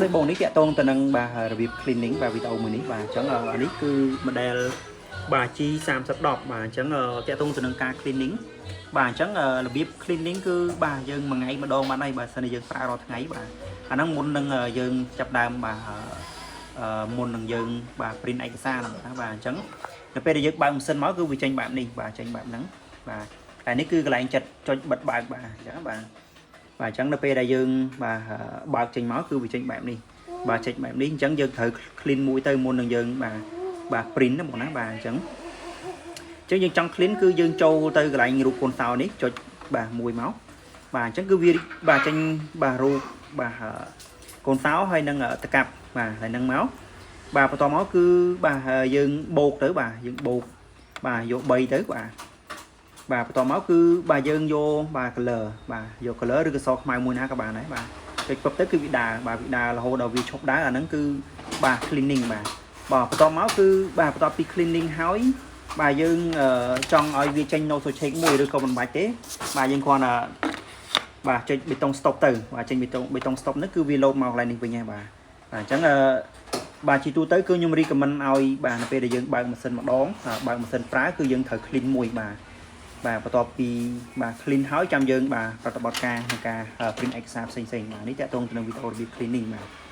ដូចបងនេះតាក់ទងទៅនឹងបាទរបៀប cleaning បាទវីដេអូមួយនេះបាទអញ្ចឹងអានេះគឺ model បាទ G 3010បាទអញ្ចឹងតាក់ទងទៅនឹងការ cleaning បាទអញ្ចឹងរបៀប cleaning គឺបាទយើងមួយថ្ងៃម្ដងបានហើយបើសិនជាយើងប្រើរាល់ថ្ងៃបាទអាហ្នឹងមុននឹងយើងចាប់ដើមបាទមុននឹងយើងបាទ print ឯកសារហ្នឹងណាបាទអញ្ចឹងនៅពេលដែលយើងបើកម៉ាស៊ីនមកគឺវាចេញបែបនេះបាទចេញបែបហ្នឹងបាទតែនេះគឺកន្លែងចិត្តចុចបិទបើកបាទអញ្ចឹងបាទបាទអញ្ចឹងនៅពេលដែលយើងបាទបើកចេញមកគឺវាចេញបែបនេះបាទចេញបែបនេះអញ្ចឹងយើងត្រូវ clean មួយទៅមុននឹងយើងបាទបាទ print ណាបងណាបាទអញ្ចឹងយើងចង់ clean គឺយើងចូលទៅកន្លែងរូបកូនសោនេះចុចបាទមួយមកបាទអញ្ចឹងគឺវាបាទចេញបាទរូបបាទកូនសោហើយនឹងតកាប់បាទហើយនឹងមកបាទបន្តមកគឺបាទយើងបូកទៅបាទយើងបូកបាទយក3ទៅបាទបាទបន្តមកគឺបាទយើងយកបាទ color បាទយក color ឬក៏សខ្មៅមួយណាក៏បានដែរបាទចុចពឹបទៅគឺវាដើរបាទវាដើររហូតដល់វាឈប់ដើរអាហ្នឹងគឺបាទ cleaning បាទបាទបន្តមកគឺបាទបន្ទាប់ពី cleaning ហើយបាទយើងចង់ឲ្យវាចេញ nozzle check មួយឬក៏មិនបាច់ទេបាទយើងគ្រាន់តែបាទចុចប៊ូតុង stop ទៅបាទចេញប៊ូតុង stop ហ្នឹងគឺវា load មកកន្លែងនេះវិញហើយបាទបាទអញ្ចឹងអឺបាទជាទូទៅគឺខ្ញុំ recommend ឲ្យបាទនៅពេលដែលយើងបើកម៉ាស៊ីនម្ដងបើកម៉ាស៊ីនប្រើគឺយើងត្រូវ clean មួយបាទបាទបន្ទាប់ពីបាទ clean ហើយចាំយើងបាទប្រតិបត្តិការក្នុងការ print ឯកសារផ្សេងៗបាទនេះតាក់ទងទៅនឹងវីដេអូរបៀប cleaning បាទ។